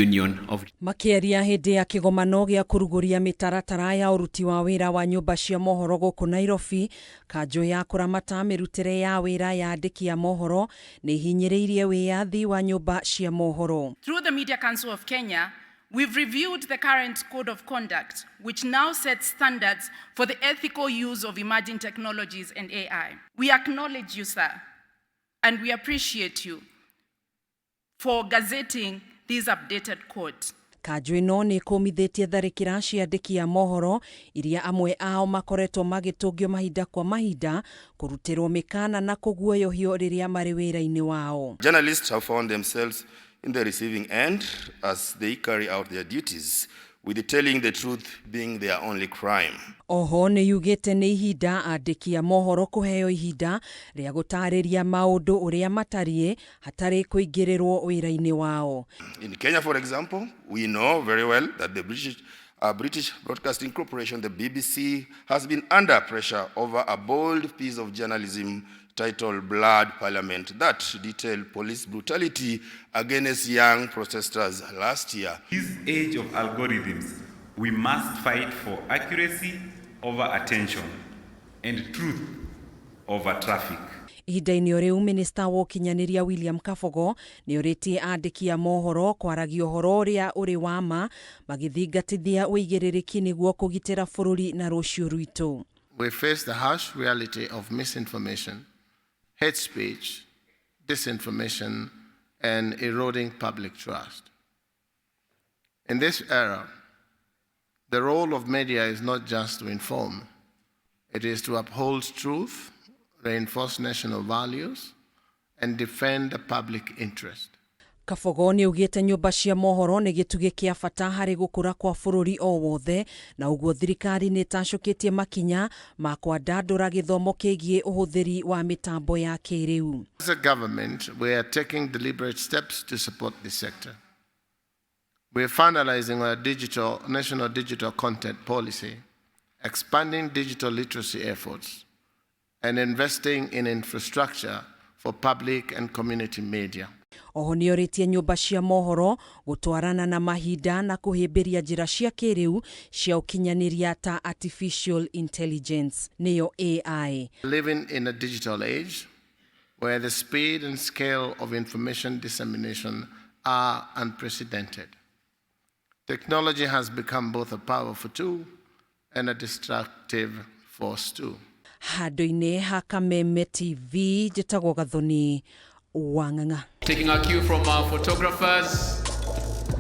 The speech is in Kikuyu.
Union of Makĩaria hĩndĩ ya kĩgomano gĩa kũrugũria mĩtaratara ya ũruti wa wĩra wa nyũmba cia mohoro gũkũ Nairobi, kanjũ ya kũramata mĩrutĩre ya wĩra ya andĩki a mohoro nĩ ihinyĩrĩirie wĩyathi wa nyũmba cia mohoro. Through the Media Council of Kenya, we've reviewed the current code of conduct, which now sets standards for the ethical use of emerging technologies and AI. We acknowledge you, sir, and we appreciate you for gazetting this updated code. Kanjũ ĩno nĩ ĩkũmithĩtie tharĩkĩra cia andĩki a mohoro iria amwe ao makoretwo magĩtũngio mahinda kwa mahinda, kũrutĩrwo mĩkana na kũguoyohio rĩrĩa marĩ wĩra-inĩ wao. Journalists have found themselves in the receiving end as they carry out their duties, with telling the truth being their only crime. Oho nĩ yugĩte nĩ ihinda andĩki a mohoro kũheo ihinda rĩa gũtarĩria maũndũ ũrĩa matariĩ hatarĩ kũingĩrĩrwo wĩra-inĩ wao. In Kenya, for example, we know very well that the British Broadcasting Corporation, the BBC, has been under pressure over a bold piece of journalism titled "Blood Parliament" that detailed police brutality against young protesters last year. This age of algorithms, we must fight for accuracy over attention and truth over traffic. Ihinda-inĩ o rĩu, minista wa ũkinyanĩria William Kabogo nĩ orĩtie andĩki a mohoro kwaragia ũhoro ũrĩa ũrĩ wa ma magĩthingatithia ũigĩrĩrĩki nĩguo kũgitĩra bũrũri na rũciũ rwitũ. We face the harsh reality of misinformation, hate speech, disinformation, and eroding public trust. In this era, the role of media is not just to inform, it is to uphold truth, reinforce national values, and defend the public interest. Kabogo nĩ augĩte nyũmba cia mohoro nĩ gĩtugĩ kĩa bata harĩ gũkũra kwa bũrũri o wothe, na ũguo thirikari nĩ ĩtacũkĩtie makinya ma kwandandũra gĩthomo kĩgiĩ ũhũthĩri wa mĩtambo ya kĩrĩu. As a government, we are taking deliberate steps to support this sector. We are finalizing our national digital content policy, expanding digital literacy efforts, and investing in infrastructure for public and community media. Oho nĩ orĩtie nyũmba cia mohoro gũtwarana na mahinda na kũhĩmbĩria njĩra cia kĩrĩu cia ũkinyanĩria ta artificial intelligence, nĩyo AI. Living in a digital age where the speed and scale of information dissemination are unprecedented. Technology has become both a powerful tool and a destructive force too. Handũ-inĩ ha Kameme TV, njĩtagwo Gathoni Wang'ang'a. Taking our cue from our photographers.